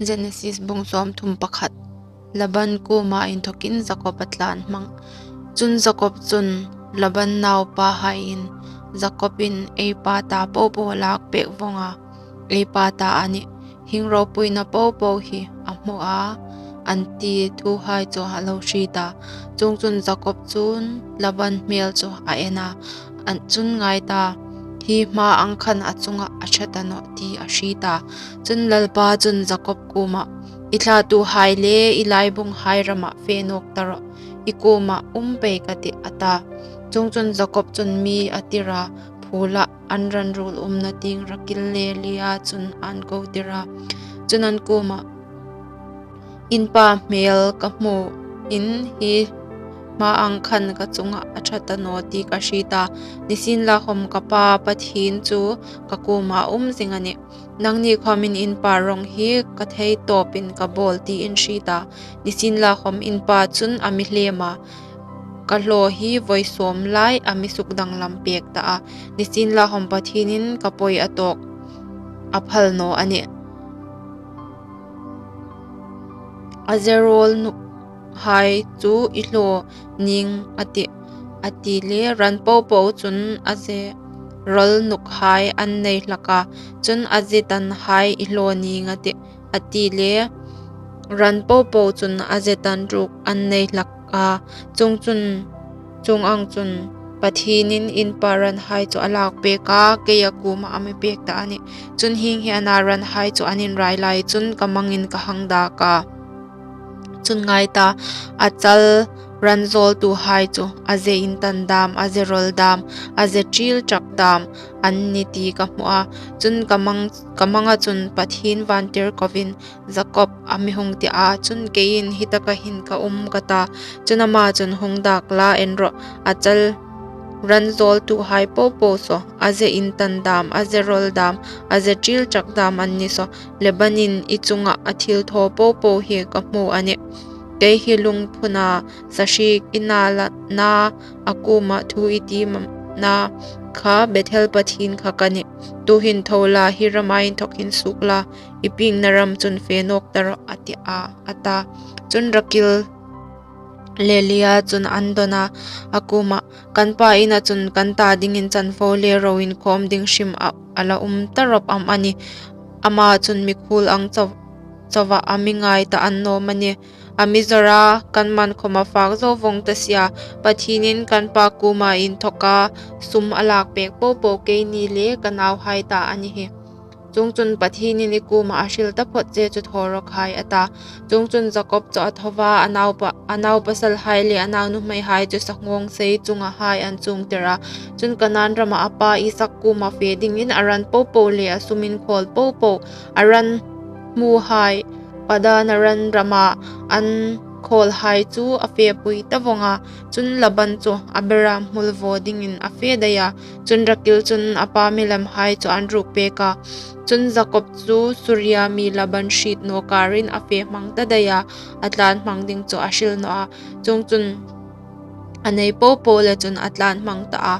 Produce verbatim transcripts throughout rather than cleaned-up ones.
Genesis bung sawmthum pakhat. Laban kuoma inthokin Jakob a tlan hmang. Chun Jakob chun Laban naupa haiin, "Jakobin ei pa ta popo lak pek vawng a, ei pa ta a nih, hieng ropuina popo hi a hmu a," an ti thuhai chu a lo hriet a. Chuongchun Jakob chun Laban hmel chu a en a, an chun ngai ta, "Hi hma ang khan a chunga a ṭha ta nawh," ti a hriet a. Chun Lalpa chun Jakob kuoma, "I thlatuhai le i laibunghai rama fe nawk ta rawh, i kuoma um pei ka tih," a ta. Chuongchun Jakob chun mi a tir a, phula an ran ruol umna tieng Rakil le Lea chun an ko tir a. Chun an kuoma, "In pa hmel ka hmu in, hi hma ang khan ka chunga a ṭha ta nawh ti ka hriet a. Nisienlakhom ka pa Pathien chu ka kuoma um zing a nih. Nangni khawmin in pa rawng hi ka thei tawpin ka bawl ti in hriet a. Nisienlakhom in pa chun a mi hlem a, ka hlaw hi vawi sawm lai a mi sukdanglam pek ta a. Nisienlakhom Pathienin ka pawi a tawk a phal naw a nih. A ze rawl nukhai chu i hlaw ning a tih," a ti le, "Ran popo chun a ze rawl nukhai an nei hlak a, chun a ze tanhai i hlaw ning a tih," a ti le, "Ran popo chun a ze tan ruk an nei hlak a, chuongchun, chuong ang chun Pathienin in pa ranhai chu a lak pek a, keia kuoma a mi pek ta a nih. Chun hieng hi a na ranhai chu an inrai lai chun ka mangin ka hang dak a. Chun ngai ta, a chal ran zawltuhai chu a ze intan dam, a ze rawl dam, a ze ṭiel ṭak dam an ni ti ka hmu a. Chun ka mang, ka manga chun Pathien vantirkoin Jakob a mi hung ti a, chun keiin hi taka hin ka um ka ta. Chun ama chun, 'Hung dak la, en rawh, a chal ran zawltuhai popo saw, a ze intan dam, a ze rawl dam, a ze ṭiel ṭak dam an ni saw, Labanin i chunga a thilthaw popo hi ka hmu a nih. Kei hi lungphuna sahriek i na la na, a kuoma thu i ti ma na kha Bethel Pathien kha ka nih. Tuhin tho la, hi rama inthawk hin suok la, i piengna ram chun fe nawk ta rawh,' a ti a, a ta. Chun Rakil le Lea chun an dawn a, a kuoma, 'Kan pa ina chun kan ta dingin chanvo le ro inkhawm ding hrim a, a la um ta rawp am a nih? Ama chun mikhuol ang chau, chauva a mi ngai ta annawm a nih. A mi zawr a, kan man khawma fak zo vawng ta si a. Pathienin kan pa kuoma inthawka sum a lak pek popo keini le ka nauhai ta a ni hi. Chuongchun Pathienin i kuoma a hril taphawt che chu thaw rawkhai,' a ta. Chuongchun Jakob chu a tho a, a naupa, a naupasalhai le a naunuhmeihai chu sanghawngsei chunga hai an chuongtir a. Chun Kanan rama a pa Isak kuoma fe dingin a ran popo le a sum inkhawl popo, a ran hmuhai, Padan Aram rama an khawlhai chu a fepui ta vawng a. Chun Laban chu a bera hmul vaw dingin a fe dai a. Chun Rakil chun a pa milimhai chu an ruk pek a. Chun Jakob chu Suria mi Laban hriet naw karin a fe hmang ta dai a, a tlan hmang ding chu a hril naw a. Chuongchun a nei popo le chun a tlan hmang ta a.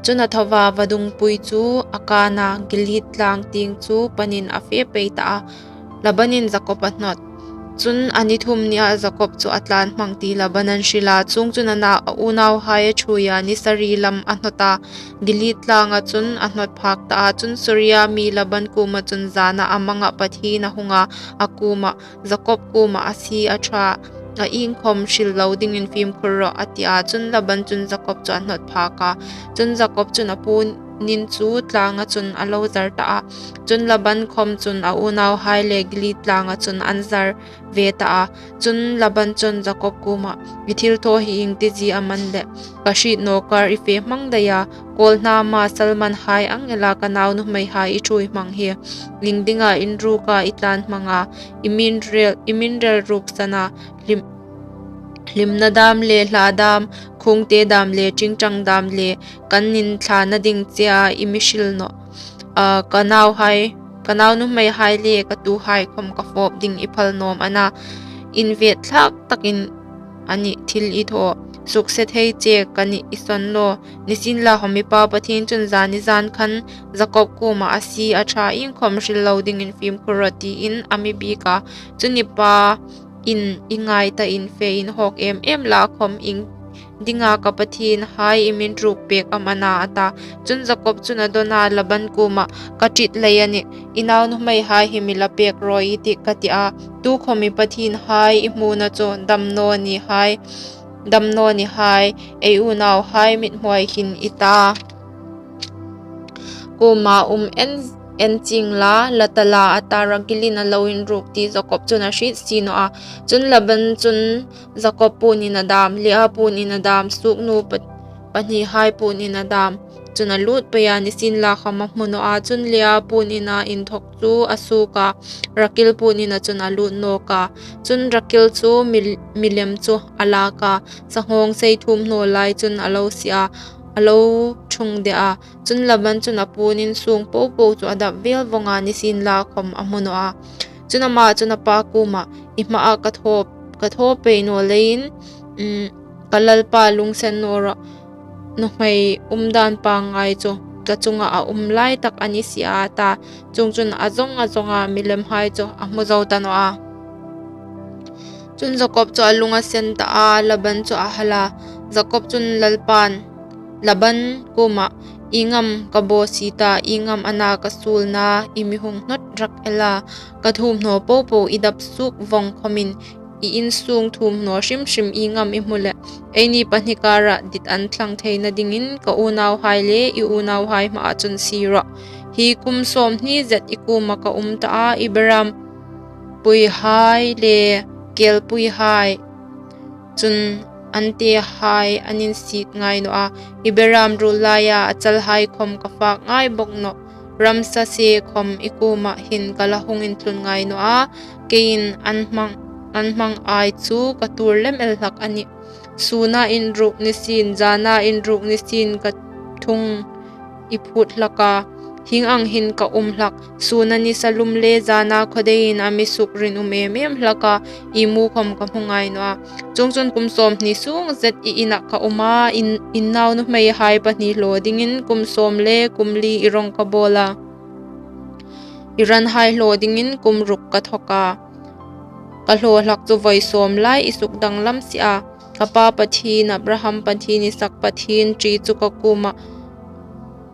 Chun a tho a, vadungpui chu a kan a, Gilead tlang tieng chu panin a fe pei ta a. Labanin Jakob a hnawt. Chun a ni thum nia Jakob chu a tlan hmang ti Laban an hril a. Chuongchun a na, a unauhai a ṭhuoi a, ni sari lam a hnawt a, Gilead tlanga chun a hnawt phak ta a. Chun Suria mi Laban kuoma chun zana a manga Pathien a hung a, a kuoma, Jakob kuoma a sie a ṭha, a iengkhawm hril lo dingin fimkhur rawh, a ti a. Chun Laban chun Jakob chu a hnawt phak a. Chun Jakob chun a punin chu tlanga chun a lo zar ta a. Chun Laban khawm chun a unauhai le Gilead tlanga chun an zar ve ta a. Chun Laban chun Jakob kuoma, "I thilthaw hi ieng tizie am a ni le, ka hriet naw kar i fe hmang dai a, kawlhnama salmanhai ang ela ka naunuhmeihai i ṭhuoi hmang hi? Ieng dinga in ruk a i tlan hmang a, i min rel, i min rel ruk san a, hlim, hlimna dam le hla dam, khungte dam le ṭingṭang dam le kan inthlana ding chea i mi hril naw a, ka nauhai, ka naunuhmeihai le ka tuhai khawm ka fawp ding i phal nawm a na, invetthlak takin a nih thil i thaw. sukse thei che ka nih i sawn naw. Nisienlakhom i Pa Pathien chun zani zan khan Jakob kuomah a sie a ṭha iengkhom hril lo dingin fimkhur rawh tiin a mi biek a. Chun i pa in i ngai ta in fe inhawk em em la khom ieng dinga ka pathienhai i min ruk pek am a na a ta. Chun Jakob chun a dawn a Laban kuomah, ka ṭit lei a nih, i naunuhmeihai hi mi la pek rawi i tih ka ti a. Tukhom i pathienhai i hmuna chu dam naw ni hai, dam naw ni hai, ei unauhai mithmuhai hin i ta kuoma um en, en chieng la, la ta la a ta. Rakilin a lo inruk ti Jakob chun a hriet si naw a. Chun Laban chun Jakob puonin a dam, Lea puonin a dam, suknu pa-, pahnihai puonin a dam. Chun a lut pei a, nisienlakhom a hmu naw a. Chun Lea puonina inthok chu a suok a, Rakil puonina chun a lut nawk a. Chun Rakil chu mil-, milem chu a lak a, sanghawng sei thum hnaw lai chun a lo sie a, a lo ṭhung de a. Chun Laban chun a puon insung popo chu a dap vel vong a, nisienlakhom a hmu naw a. Chun ama chun a pa kuomah, i hmaa ka thaw, ka thaw pei naw leiin, um, ka lalpa lungsen naw rawh, nuhmei umdan pangngai chu ka chunga a um lai tak a ni si a, a ta. Chuongchun a zawng a zawng a, milemhai chu a hmu zo ta naw a. Chun Jakob chu a lung a sen ta a, Laban chu a hal a. Jakob chun Lalpan, Laban kuomah, ieng am ka bawsiet a, ieng am a na ka suolna, i mi hung hnawt rak el a, ka thum hnaw popo i dap suok vong khomin, i insung thum hnaw hrim hrim ieng am i hmu leh, eini pahni kara dit an thlang theina dingin ka unauhai le i unauhai hmaa chun sie rawh. Hi kum sawmhni zet i kuoma ka um ta a, i beram puihai le kelpuihai chun an tehai an insiet ngai naw a, i beram ruol laia a chalhai khom ka fak ngai bawk nawh. Ramsa se khom i kuoma hin ka la hung intlun ngai naw a, keiin an hmang, an hmang ai chu ka tuor lem el hlak a nih. Suna inruk ni sien, zana inruk ni sien ka thung i phut hlak a, hieng ang hin ka um hlak. Suna nisa lum le zana khawdeiin a mi suk rinum em em hlak a, ihmu khom ka hmu ngai naw a. Chuongchun kum sawmhni sung zet i inah ka um a, in, in naunuhmeihai pahni hlaw dingin kum sawm le kum li i rong ka bawl a, i ranhai hlaw dingin kum ruk ka thawk a. Ka hlaw hlak chu vawi sawm lai i suk danglam si a. Ka pa Pathien, Abraham Pathien, Isak Pathien ṭi chu ka kuoma,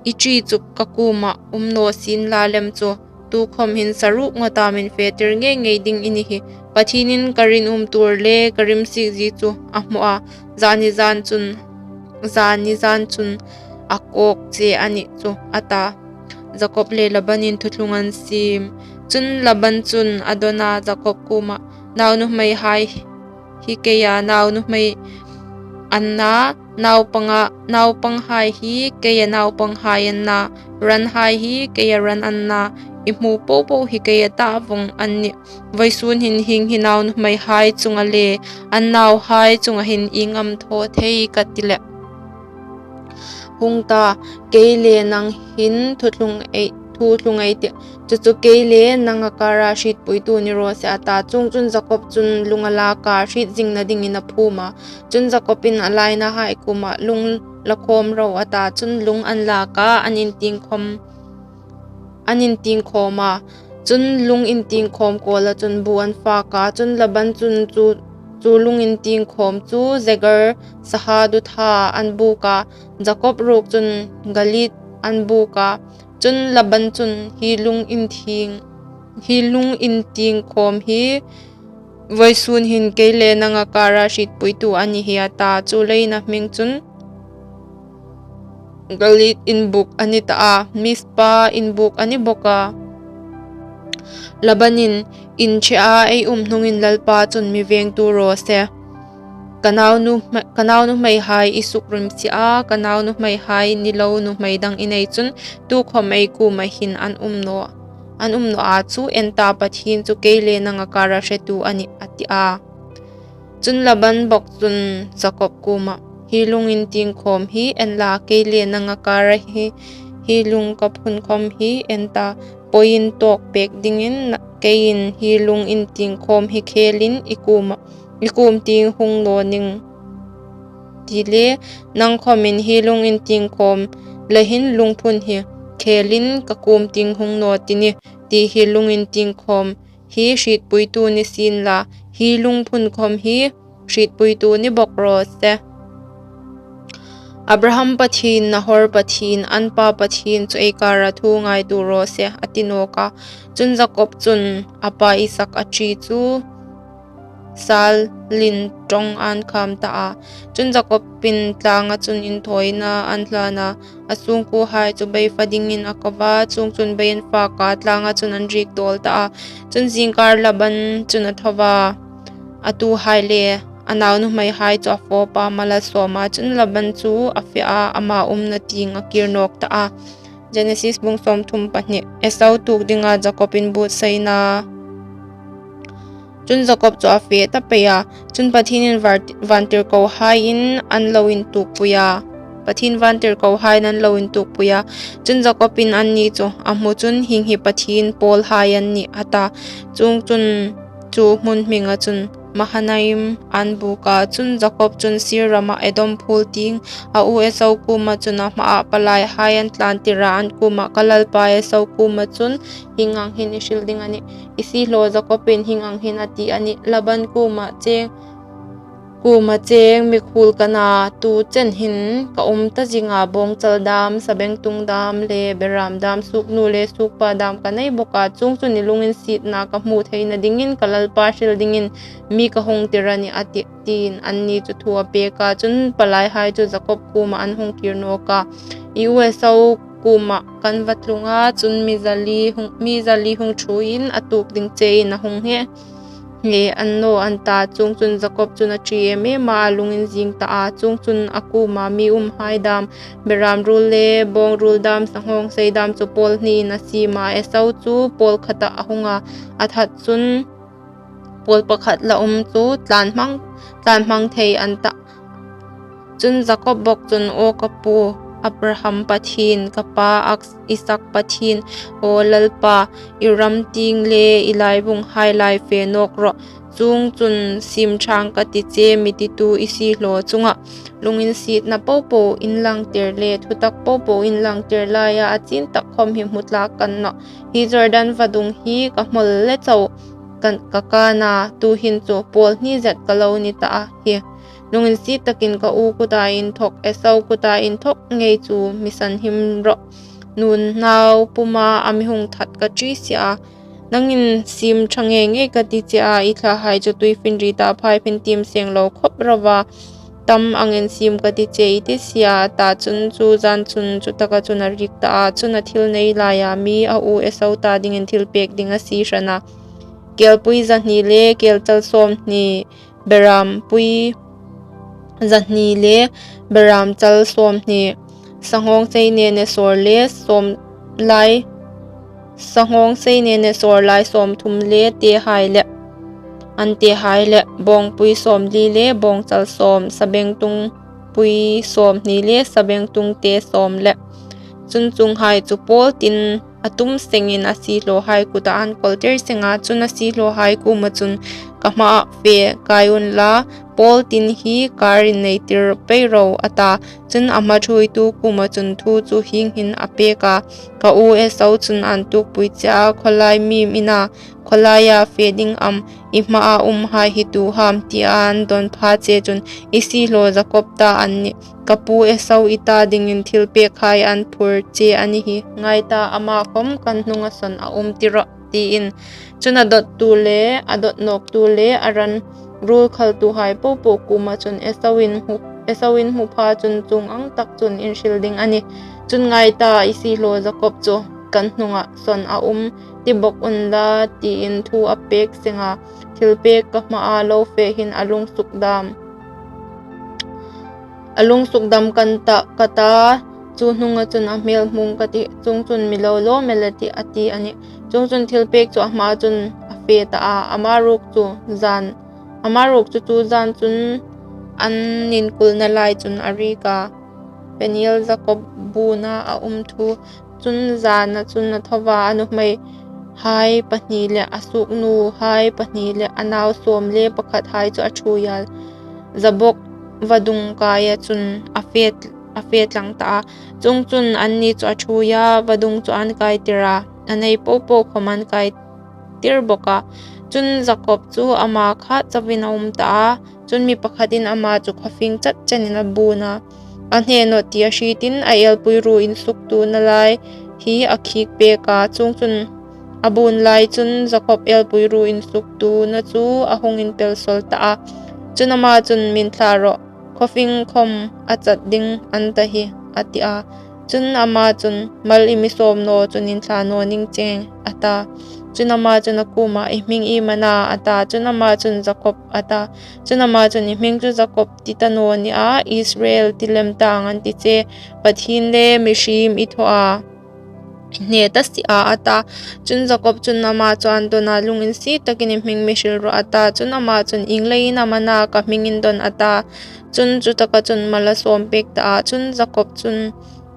i ṭi chu ka kuoma um naw sien la lem chu, tukhom hin saruok ngawta min fe tir ngei ngei ding i ni hi. Pathienin ka rinum tuor le ka rimsikzie chu a hmu a, zani zan chun, zani zan chun a kawk che a nih chu, a ta. Jakob le Labanin thuthlung an siem. Chun Laban chun a dawn a Jakob kuomah, naunuhmeihai hi keia naunuhmei an na, naupanga, naupanghai hi keia naupanghai an na, ranhai hi keia ran an na, i hmu popo hi keia ta vong an nih. Vawisun hin hieng hi naunuhmeihai chunga le an nauhai chunga hin ieng am thaw thei ka ti leh, hung ta, kei le nang hin thuthlung ei, thuthlung ei tih. Chu chu kei le nanga kara hrietpuitu ni raw se, a ta. Chuongchun Jakob chun lung a lak a, hriet zingna dingin a phum a. Chun Jakobin a lainahai kuomah, lung la khawm ro, a ta. Chun lung an lak a, an intieng khawm, an intieng khawm a. Chun lung intieng khawm kuoma chun bu an fak a. Chun Laban chun chu, chu lung intieng khawm chu Jegar Sahadutha an buk a. Jakob ruok chun Galeed an buk a. Chun Laban chun, hi lung intieng, hi lung intieng khawm hi vawisun hin kei le nanga kara hrietpuitu a ni hi, a ta. Chu leiin a hming chun Galeed inbuk a ni ta a, Mizpa inbuk a ni bawk a. Labanin, in ṭhe a ei um hnungin Lalpa chun mi vengtu raw se. Ka naunu, ka naunuhmeihai i sukrim si a, ka naunuhmeihai ni lo nuhmei dang i nei chun, tukhom ei kuoma hin an um naw, an um naw a chu en ta, Pathien chu kei le nanga kara hretu a nih, a ti a. Chun Laban bawk chun Jakob kuomah, hi lung intieng khawm hi en la, kei le nanga kara hi, hi lung ka phun khawm hi en ta, pawiin tawk pek dingin na, keiin hi lung intieng khawm hi khelin i kuoma, i kuom tieng hung naw ning. ti le, nang khawmin hi lungintieng khawm la hin lungphun hi khelin ka kuom tieng hung naw ti nih, ti hi lungintieng khawm hi hrietpuitu ni sien la, hi lungphun khawm hi hrietpuitu ni bawk raw se. Abraham Pathien, Nahor Pathien, an pa Pathien chu ei kara thu ngaituo raw se, a ti nawk a. Chun Jakob chun a pa Isak a ṭi chu salin ṭawng an kham ta a. Chun Jakobin tlanga chun inthawina an hlan a, a sungkuohai chu bei fa dingin a ko a, chuongchun bei an fak a, tlanga chun an riek tawl ta a. Chun zingkar Laban chun a tho a, a tuhai le a naunuhmeihai chu a fawp a, mal a sawm a. Chun Laban chu a fe a, ama umna tieng a kir nawk ta a. Genesis bung sawmthum pahni. Esau tuok dinga Jakobin buotsaina. Chun Jakob chu a fe ta pei a. Chun Pathienin var-, vantirkohaiin an lo intuokpui a. Pathien vantirkohaiin an lo intuokpui a. Chun Jakobin anni chu a hmu chun, "Hieng hi Pathien pawlhai an nih," a ta. Chuongchun chu hmun hminga chun Mahanaim an buk a. Chun Jakob chun Seir rama Edom phul tieng a u Esau kuoma chun a hmaa palaihai an tlantir a, an kuoma, "Ka lalpa Esau kuoma chun hieng ang hin i hril ding a nih, 'I siehlaw Jakobin hieng ang hin a ti a nih, Laban kuoma cheng, kuoma cheng mikhuol ka na, tu chen hin ka um ta zinga, bawngchal dam, sabengtung dam le beram dam, suoknu le suokpa dam ka nei bawk a, chuongchun i lunginsietna ka hmu theina dingin ka lalpa hril dingin mi ka hung tir a nih," a tih, tiin anni chu thu a pek a. Chun palaihai chu Jakob kuoma an hung kir nawk a, "I u Esau kuoma kan va tlung a, chun mi zali hung, mi zali hung ṭhuoiin a tuok ding chein a hung nge, nge an naw," an ta. Chuongchun Jakob chun a ṭi em em a, a lungin zing ta a. Chuongchun a kuoma mi umhai dam, beram ruol le bawng ruol dam, sanghawngsei dam chu pawl hniin a siem a. Esau chu pawl khatah a hung a, a that chun pawl pakhat la um chu tlanhmang, tlanhmang thei an ta. Chun Jakob bawk chun, "Aw ka pu Abraham Pathien, ka pa Isak Pathien, aw Lalpa, i ram tieng le i laibunghai lai fe nawk rawh. Chuongchun siem ṭhang ka ti che, mi titu i siehlaw chunga lunginsietna popo inlangtir le thutak popo inlangtir laia a chin tak khawm hi hmu tlak kan nawh. Hi Jordan vadung hi ka hmawl le chau kan, ka kan a, tuhin chu pawl hni zet ka lo ni ta a hi. Lunginsiet takin ka u kuta inthawk, Esau kuta inthawk ngei chu mi sanhim rawh. Nun nau puma a mi hung that ka ṭi si a. Nangin siem ṭha ngei ngei ka ti che a, i thlahai chu tuifinrietah phai phin tiem seng lo khawp ro a, tam angin siem ka ti che i ti si a," a ta. Chun chu zan chun chu taka chun a riek ta a. Chun a thil nei laia mi a u Esau ta dingin thilpek ding a sie hran a. Kelpui zahni le kelchal sawmhni, berampui zahni le beramchal sawmhni, sanghawngsei nene sawr le sawm lai, sanghawngsei nene sawr lai sawmthum le tehai le, an tehai le, bawngpui sawmli le bawngchal sawm, sabengtung pui sawmhni le sabengtung te sawm le. Chun chuonghai chu pawl tin a tum sengin a siehlawhai kuta an kawltir seng a. Chun a siehlawhai kuoma chun, "Ka hmaa fe kai unla, pawl tin hi kar inneitir pei ro," a ta. Chun a hma ṭhuoitu kuoma chun thu chu hieng hin a pek a, "Ka u Esau chun an tuokpui che a, khawlai mim i na, khawlaia fe ding am, i hmaa umhai hi tu ham?" tia an dawn pha che chun, "I siehlaw Jakob ta an nih, ka pu Esau i ta dingin thilpekhai an phur che a ni hi. Ngai ta, ama khawm kan hnunga sawn a um ti rawh," tiin. Chun a dawttu le a dawt nawktu le a ran ruol khaltuhai popo kuoma chun Esauin hmu, Esauin hmu pha chun chuong ang tak chun in hril ding a nih. Chun ngai ta, i siehlaw Jakob chu kan hnunga sawn a um ti bawk unla, tiin thu a pek seng a. Thilpek ka hmaa lo fe hin a lungsuk dam, a lungsuk dam kan ta, ka ta, chu hnunga chun a hmel hmung ka tih, chuongchun mi lo lawm el a tih, a ti a nih. Chuongchun thilpek chu a hmaa chun a fe ta a, ama ruok chu zan, ama ruok chu chu zan chun an inkulna lai chun a riek a. Peniel Jakob buona a um thu. Chun zana chun a tho a, a nuhmeihai pahni le a suoknuhai pahni le a nau sawm le pakhathai chu a ṭhuoi a. Jabok vadung kaia chun a fe, a fe tlang ta a. Chuongchun anni chu a ṭhuoi a, vadung chu an kaitir a, a nei po po khawm an kaitir bawk a. Chun Jakob chu ama kha chauin a um ta a. Chun mi pakhatin ama chu khawfing chat chenin a bun a, a hne nawh ti a hritin a elpui ru insuktu nalai hi a khik pek a. Chuongchun a bun lai chun Jakob elpui ru insuktuna chu a hung inpel sawl ta a. Chun ama chun, "Min thla rawh, khawfing khawm a chat ding a ni ta hi," a ti a. Chun ama chun, "Mal i mi sawm naw chun inthla naw ning che," a ta. Chun ama chun a kuomah, "I hming iem a na?" a ta. Chun ama chun, "Jakob," a ta. Chun ama chun, "I hming chu Jakob ti ta naw ni a, Israel ti lem ta ang a ni ti che. Pathien le mihriem i thaw a, i hne ta si a," a ta. Chun Jakob chun ama chu an dawn a, "Lunginsiet takin i hming mi hril rawh," a ta. Chun ama chun, "Ieng leiin am a na ka hming indawn?" a ta. Chun chutaka chun mal a sawm pek ta a. Chun Jakob chun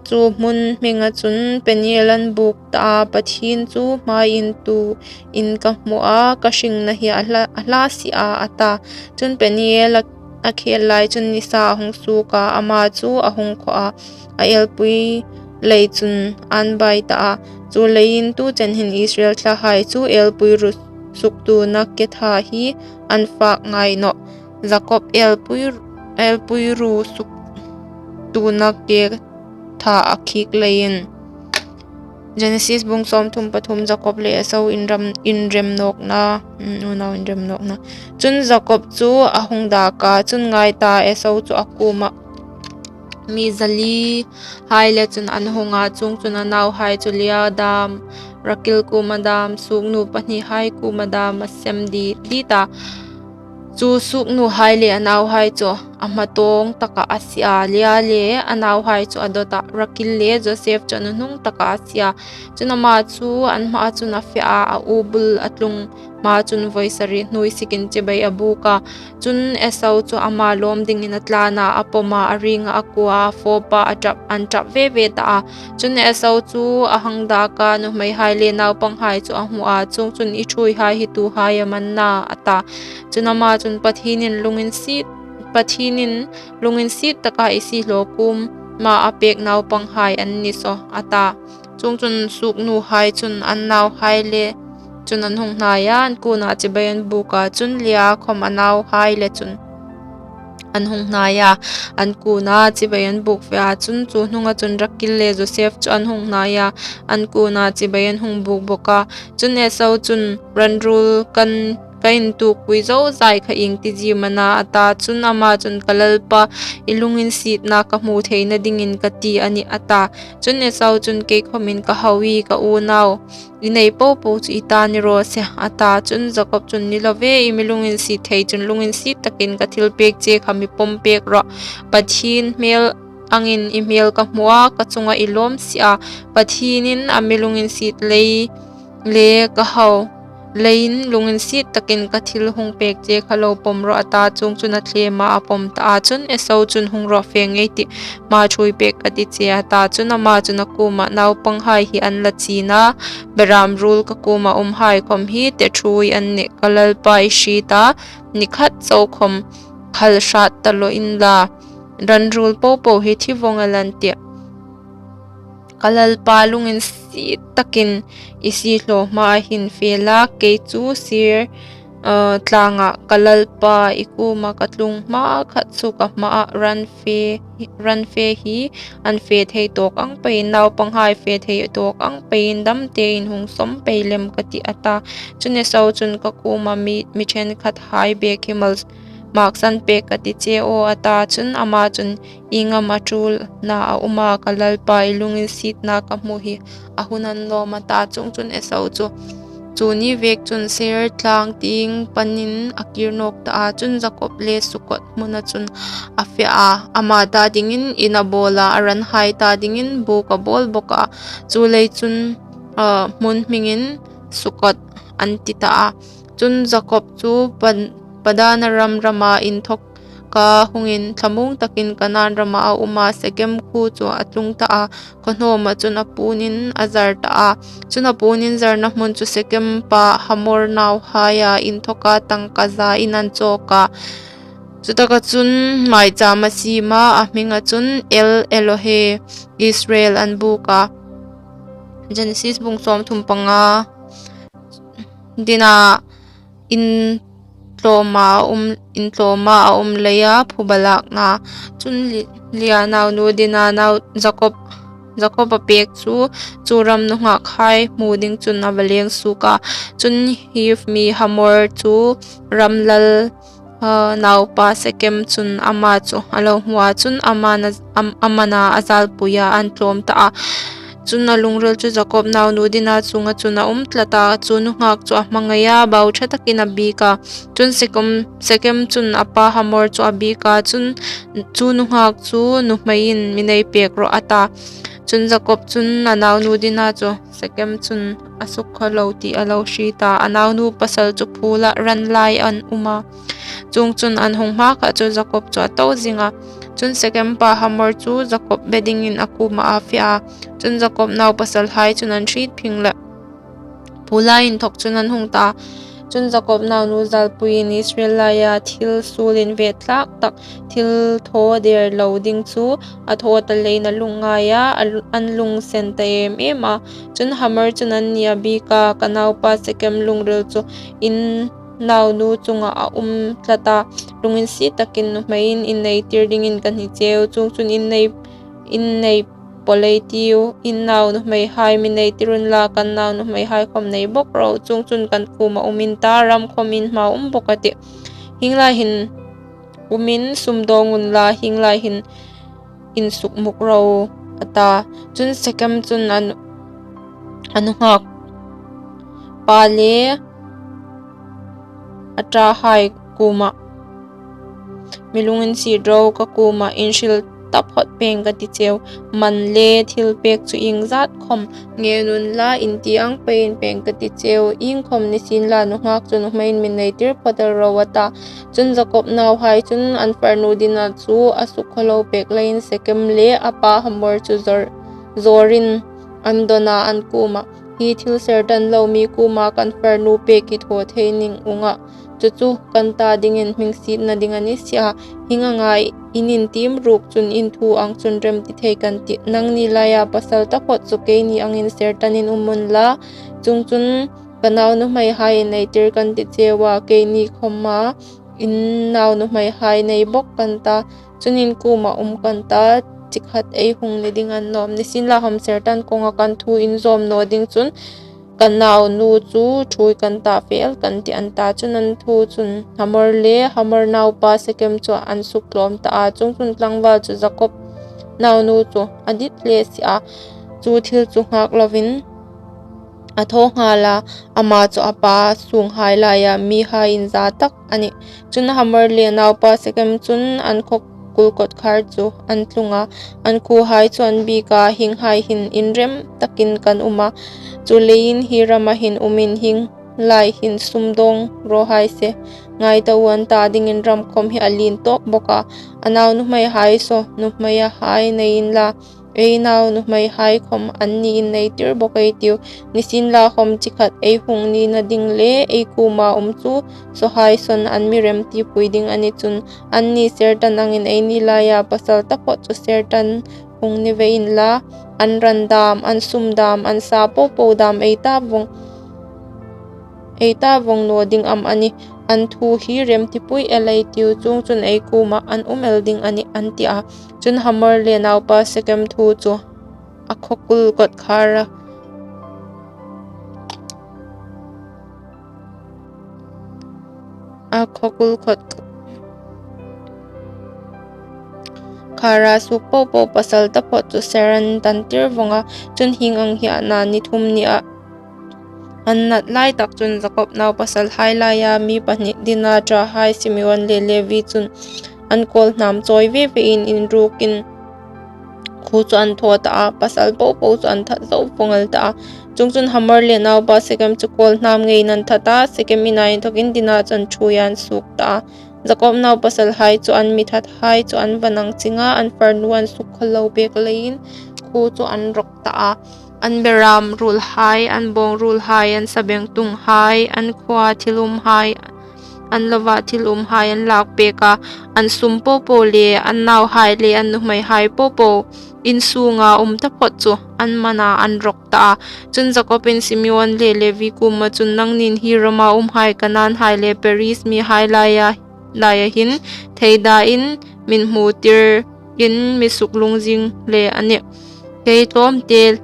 chu hmun hminga chun Peniel an buk ta a, "Pathien chu hmai intuin ka hmu a, ka hringna hi a hla, a hla si a," a ta. Chun Peniel a, a khel lai chun nisa a hung suok a, ama chu a hung khawh a, a elpui lei chun an bai ta a. Chu leiin tu chen hin Israel thlahai chu elpui ru suktuna ke tha hi an fak ngai nawh. Jakob elpui, elpui ru suktuna ke tha a khik leiin. Genesis bung sawmthum pathum. Jakob le Esau inram, inrem nawkna, mm, unau inrem nawkna. Chun Jakob chu a hung dak a, chun ngai ta, Esau chu a kuomah mi zali hai le chun an hung a. Chuongchun a nauhai chu Lia dam, Rakil kuoma dam, suoknu pahnihai kuoma dam a sem dit dit a. Chu suoknuhai le a nauhai chu a hmatawng taka a sie a, Lia le a nauhai chu a dawt a, Rakil le Josef chu a nuhnung taka a sie a. Chun ama chu an hmaa chun a fe a, a u bul a tlung hma chun vawi sari hnuoi sikin chibai a buk a. Chun Esau chu ama lawm dingin a tlan a, a pawm a, a ringa a kuo a, a fawp a, a ṭap, an ṭap ve ve ta a. Chun Esau chu a hang dak a, nuhmeihai le naupanghai chu a hmu a, chuongchun, "I ṭhuoihai hi tuhai am an na?" a ta. Chun ama chun, "Pathienin lunginsiet, Pathienin lunginsiet taka i siehlaw kuoma a pek naupanghai an ni saw," a ta. Chuongchun suoknuhai chun an nauhai le chun an hung hnai a, an kuoma chibai an buk a. Chun Lia khawm a nauhai le chun an hung hnai a, an kuoma chibai an buk ve a. Chun chu hnunga chun Rakil le Josef chu an hung hnai a, an kuoma chibai an hung buk bawk a. Chun Esau chun, "Ran ruol kan, ka intuokpui zozai kha ieng ti zie am a na?" a ta. Chun ama chun, "Ka lalpa, i lunginsietna ka hmu theina dingin ka ti a nih," a ta. Chun Esau chun, "Kei khawmin ka hau ie, ka unau, i nei po po chu i ta ni raw se," a ta. Chun Jakob chun, "Ni lo ve, i mi lunginsiet thei chun lunginsiet takin ka thilpek che kha mi pawm pek rawh. Pathien hmel angin i hmel ka hmu a, ka chunga i lawm si a. Pathienin a mi lunginsiet lei le ka hau leiin lunginsiet takin ka thil hung pek che kha lo pawm rawh," a ta. Chuongchun a thlem a, a pawm ta a. Chun Esau chun, "Hung rawh, fe ngei tih, hma ṭhuoi pek ka ti che," a ta. Chun ama chun a kuomah, "Naupanghai hi an la chin a, beram ruol ka kuoma umhai khawm hi te ṭhuoi an nih. Ka lalpa, i hriet a, ni khat chau khawm khal hrat ta lo inla, ran ruol po po hi thi vawng el an tih. Ka lalpa, lunginsiet takin i siehlaw hmaa hin fe la, kei chu Seir, eh, tlanga ka lalpa i kuoma ka tlung hma khat chu ka hmaa ran fe, ran fe hi an fe thei tawk ang peiin, naupanghai fe thei tawk ang peiin, dam tein hung sawm pei lem ka tih," a ta. Chun Esau chun, "Ka kuoma mi, mi ṭhenkhathai bek hi mal maksan pek ka ti che aw," a ta. Chun ama chun, "Ieng am a ṭulna a um a, ka lalpa, i lunginsietna ka hmu hi a hun a ni lawm," a ta. Chuongchun Esau chu chu ni vek chun Seir tlang tieng panin a kir nawk ta a. Chun Jakob le Sukot hmuna chun a fe a, ama ta dingin in a bawl a, a ranhai ta dingin buk a bawl bawk a. Chu lei chun, ah, hmun hmingin Sukot an ti ta a. Chun Jakob chu Pan-, Padanaram rama inthawka hungin thlamuong takin Kanan rama a um a, Sekem khuo chu a tlung ta a, khaw hnawma chun a puonin a zar ta a. Chun a puonin zarna hmun chu Sekem pa Hamor nauhaia inthawka tangka zain an chawk a. Chutaka chun maicham a siem a, a hminga chun El Elohe Israel an buk a. Genesis bung sawmthum panga. Dina intlawma a um, intlawma a um leia phuba lakna. Chun Li-, Lia naunu Dina nau Jakob, Jakob a pek chu, chu ram nunghak hai hmu ding chun a va leng suok a. Chun Hiv mi Hamor chu ram lal, a, naupa Sekem chun ama chu a lo hmu a, chun ama na, am, ama na a zalpui a, an tlawm ta a. Chun a lungril chu Jakob naunu Dina chunga chun a um tlat a, chu nunghak chu a hmangai a, bau ṭha takin a biek a. Chun Sekem, Sekem chun a pa Hamor chu a biek a, chun chu nunghak chu nuhmeiin mi nei pek rawh a ta. Chun Jakob chun a naunu Dina chu Sekem chun a sukkhawlo tih a lo hriet a, a naunu pasal chu phula ran lai an um a. Chuongchun an hung hma kha chu Jakob chu a to zing a. Chun Sekem pa Hamor chu Jakob be dingin a kuoma a fe a. Chun Jakob naupasalhai chun an hriet phing leh phula inthok chun an hung ta. Chun Jakob naunu zalpuiin Israel laia thil suol inve thlak tak, thil thaw der lo ding chu a thaw ta leiin a lungngai a, a lu-, an lungsen ta em em a. Chun Hamor chun anni a biek a, ka naupa Sekem lungril chu in naunu chunga a um tlat a, lunginsiet takin nuhmeiin inneitir dingin ka hni cheu, chuongchun innei, innei pawlei tiu, in nau nuhmeihai mi neitir unla, kan nau nuhmeihai khawm nei bawk ro, chuongchun kan kuoma um in ta, ram khawm in hmaa um bawk a tih. Hieng lai hin umin sumdawng unla, hieng lai hin insukmuk ro a ta. Chun Sekem chun a nu-, a nunghak pa le a ṭahai kuoma, mi lunginsiet ro, ka kuoma in hril taphawt peng ka ti cheu, man le thil pek chu iengzat khawm ngen unla, in ti ang peiin peng ka ti cheu, iengkhawm ni sienla nunghak chu nuhmeiin mi neitir phawt el ro a ta. Chun Jakob nauhai chun an farnu Dina chu a sukkhawlo pek leiin Sekem le a pa Hamor chu zawr, zawrin an dawn a, an kuoma, hi thil ser ṭan lo mi kuoma kan farnu pek hi thaw thei ning unga, chu chu kan ta dingin hmingsietna ding a ni si a, hieng anga in intiem ruok chun in thu ang chun remti thei kan tih. Nangni laia pasal taphawt chu keini angin ser ṭanin um unla, chuongchun ka nau nuhmeihai in neitir kan ti cheu a, keini khawma in nau nuhmeihai nei bawk kan ta, chun in kuoma um kan ta, chi khat ei hung ni ding a ni naw am? Ni sienla, hamser ṭan kawnga kan thu in zawm naw ding chun kan naunu chu ṭhuoi kan ta fel kan tih, an ta. Chun an thu chun Hamor le Hamor naupa Sekem chu an suktlawm ta a. Chuongchun tlangval chu Jakob naunu chu a dit hle si a, chu thil chu nghak lovin a thaw nghal a, ama chu a pa sunghai laia mihai inza tak a nih. Chun Hamor le naupa Sekem chun an khawkul kawtkhar chu an tlung a, an khuohai chu an biek a, hienghai hin inrem takin kan um a, chuleiin hi rama hin umin hieng lai hin sumdawng raw hai se, ngai ta u, an ta dingin ram khawm hi a lien tawk bawk a, a nau nuhmeihai saw nuhmeihai nei inla, ei nau nuhmeihai khawm anni in neitir bawk ei tiu. Ni sienla khawm chi khat ei hung nina ding le ei kuoma um chu sawhai sawn an mi remtipui ding a ni chun, anni ser ṭan angin eini laia pasal taphawt chu ser ṭan hung ni ve inla, an ran dam, an sum dam, an sa po po dam ei ta vawng, ei ta vawng naw ding am a nih? An thu hi remtipui el ei tiu, chuongchun ei kuoma an um el ding a nih, an ti a. Chun Hamor le naupa Sekem thu chu a khawkul kawtkhara, a khawkul kawtkhara suok po po pasal taphawt chu ser an ṭantir vawng a. Chun hieng ang hi a na, ni thum nia an nat lai tak chun Jakob naupasalhai laia mi pahni Dina ṭahai Simeon le Levi chun an kawlhnam chawi ve vein inrukin khuo chu an thaw ta a, pasal po po chu an that zo vawng el ta a. Chuongchun Hamor le naupa Sekem chu kawlhnam ngeiin an that a, Sekem ina inthokin Dina chu an ṭhuoi an suok ta a. Jakob naupasalhai chu an mi thathai chu an va nang ching a, an farnu an sukkhawlo pek leiin khuo chu an rawk ta a. An beram ruolhai, an bawng ruolhai, an sabengtunghai, an khuoa thil umhai, an lova thil umhai an lak pek a, an sum popo le an nauhai le an nuhmeihai popo in sunga um taphot chu an man a, an rawk ta a. Chun Jakobin Simeon le Levi kuoma chun, Nangnin hi rama umhai Kanaan hai le Periz mihai laia, laia hin theida in min hmutir in mi suklungzing le a nih. Kei tlawmte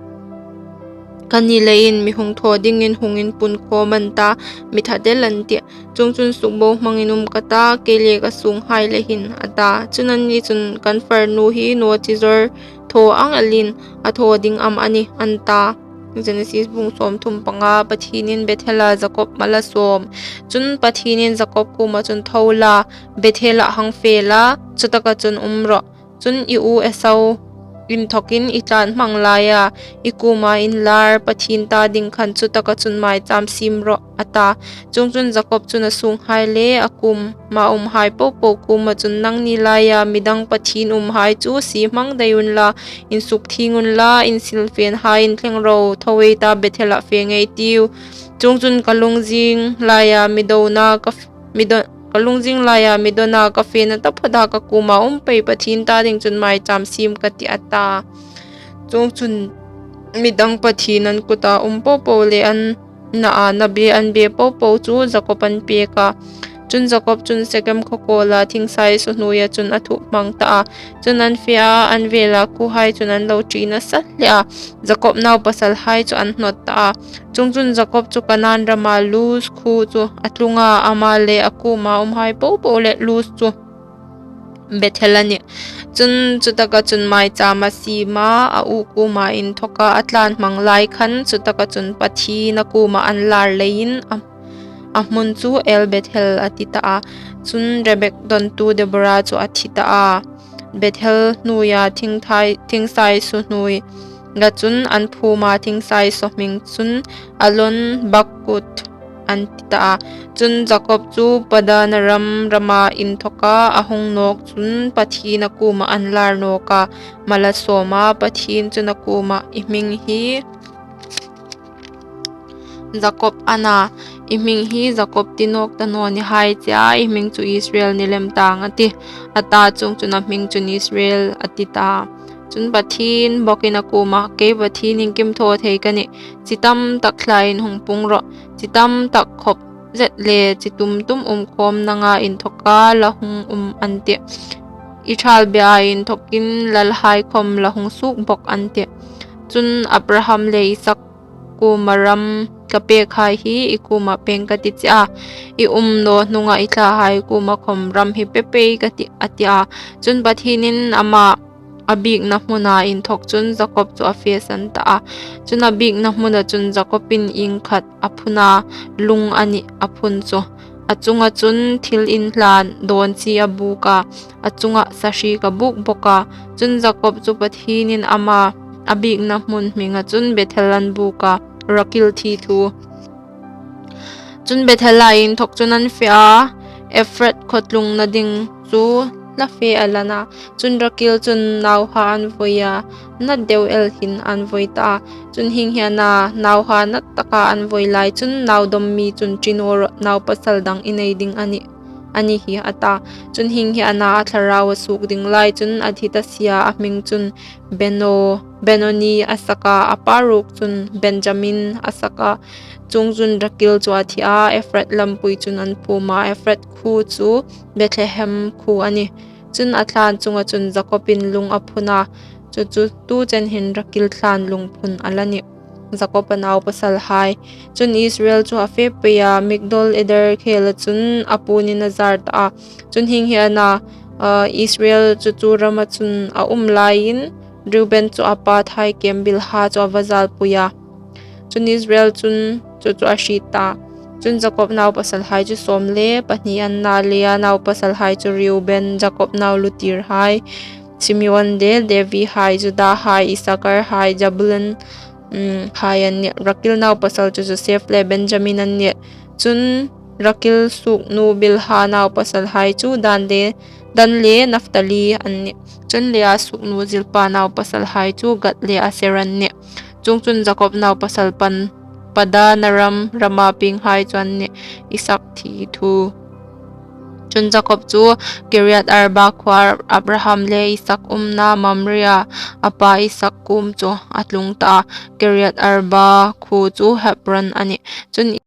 ka ni leiin mi hung thaw dingin hung inpunkhawm an ta, mi that el an tih. Chuongchun sukbohmangin um ka ta, kei le ka sunghai le hin, a ta. Chun anni chun, Kan farnu hi naw chi zawr thaw ang elin a thaw ding am a nih, an ta. Genesis bung sawmthum panga. Pathienin Bethela Jakob mal a sawm. Chun Pathienin Jakob kuoma chun, Tho la, Bethela hang fe la, chutaka chun um rawh. Chun i u Esau inthokin i tlanhmang laia i kuoma inlar Pathien ta ding khan chutaka chun maicham siem rawh, a ta. Chuongchun Jakob chun a sunghai le a kuoma umhai popo kuoma chun, Nangni laia midang pathien umhai chu sie hmang dai unla, insukthieng unla, in silfenhai inthleng ro, tho ei ta, Bethela fe ngei ei tiu. Chuongchun ka lungzing laia mi dona ka f-, mi do-, ka lungzing laia mi dona ka fena taphota ka kuoma um pei Pathien ta ding chun maicham siem ka tih, a ta. Chuongchun midang pathien an kuta um popo le an naa na be an be popo chu Jakob an pek a. Chun Jakob chun Sekem khaw kawla thingsaisuhnuoia chun a thup hmang ta a. Chun an fe a, an vela khuohai chun an lo ṭi nasa hle a. Jakob naupasalhai chu an hnawt ta a. Chuongchun Jakob chu Kanaan rama Luz khuo chu a tlung a, ama le a kuoma umhai popo le Luz chu Bethel a nih. Chun chutaka chun maicham a siem a, a u kuoma inthoka a tlanhmang lai khan chutaka chun Pathien a kuoma an lar leiin a, a hmun chu El Bethel a ti ta a. Chun Rebek dontu Debora chu a thi ta a. Bethel hnuoia thingthai, thingsaisuhnuoia chun an phum a, thingsaisaw hming chun Allon Bakuth an ti ta a. Chun Jakob chu Padanaram rama inthoka a hung nawk chun Pathien a kuoma an lar nawk a, mal a sawm a. Pathien chun a kuoma, I hming hi Jakob a na, i hming hi Jakob ti nawk ta naw ni hai che a, i hming chu Israel ni lem tang a tih, a ta. Chuongchun a hming chun Israel a ti ta. Chun Pathien bokin a kuoma, Kei Pathien iengkim thaw thei ka nih, chi tam tak thlain hung pung rawh, chi tam tak khawp zet le chi tum tum umkhawm nanga inthoka la hung um an tih. I ṭhalbia inthokin lalhai khawm la hung suok bok an tih. Chun Abraham le Isak kuoma ram ka pek hai hi i kuoma peng ka ti che a, i um naw hnunga i thlahai kuoma khawm ram hi pe pei ka tih, a ti a. Chun Pathienin ama a biekna hmuna inthok chun Jakob chu a fesan ta a. Chun a biekna hmuna chun Jakobin ieng khat a phun a, lung a nih a phun chu. A chunga chun thil inhlan dawn chi a buk a, a chunga sahriek a buk bok a. Chun Jakob chu Pathienin ama a biekna hmun hminga chun Bethel an buk a, Rakil thi thu. Chun Bethela inthok chun an fe a, Ephrath khaw tlungna ding chu hla fe a la na. Chun Rakil chun nauhai an voi a, nat deu el hin an voi ta a. Chun hieng hi a na, nauhai nat taka an voi lai chun nau dawm mi chun ṭi naw rawh, nau pasal dang i nei ding a nih, a ni hi, a ta. Chun hieng hi a na, a thlarau a suok ding lai chun a thi ta si a, a hming chun Beno-, Benoni a sak a, a pa ruok chun Benjamin a sak a. Chuongchun Rakil chu a thi a, Ephrath lampui chun an phum a, Ephrath khuo chu Bethlehem khuo a nih. Chun a thlan chunga chun Jakobin lung a phun a, chu chu tu chen hin Rakil thlan lung phun a la nih. Jakob a naupasalhai. Chun Israel chu a fe pei a, Migdol Eder khela chun a puonin a zar ta a. Chun hieng hi a na, a, Israel chu chu rama chun a um laiin Reuben chu a pa thai kem Bilha chu a va zalpui a. Chun Israel chun chu chu a hriet ta. Chun Jakob naupasalhai chu sawm le pahni an na, Lea naupasalhai chu Reuben, Jakob nau lutirhai, Simeon le Levi hai, Juda hai, Isakar hai, Zabulon, um, hai an nih. Rakil naupasal chu Joseph le Benjamin an nih. Chun Rakil suoknu Bilha naupasalhai chu Dan le, Dan le Naphtali an nih. Chun Lea suoknu Zilpa naupasalhai chu Gad le Aser an nih. Chuongchun Jakob naupasal pan Padanaram rama pienghai chu an nih. Isak thi thu. Chun, Jakob chu Kiriath-arba khuoa Abraham le Isak umna Mamre-a a pa Isak kuom chu a tlung ta a. Kiriath-arba khuo chu Hebron a nih. Chun,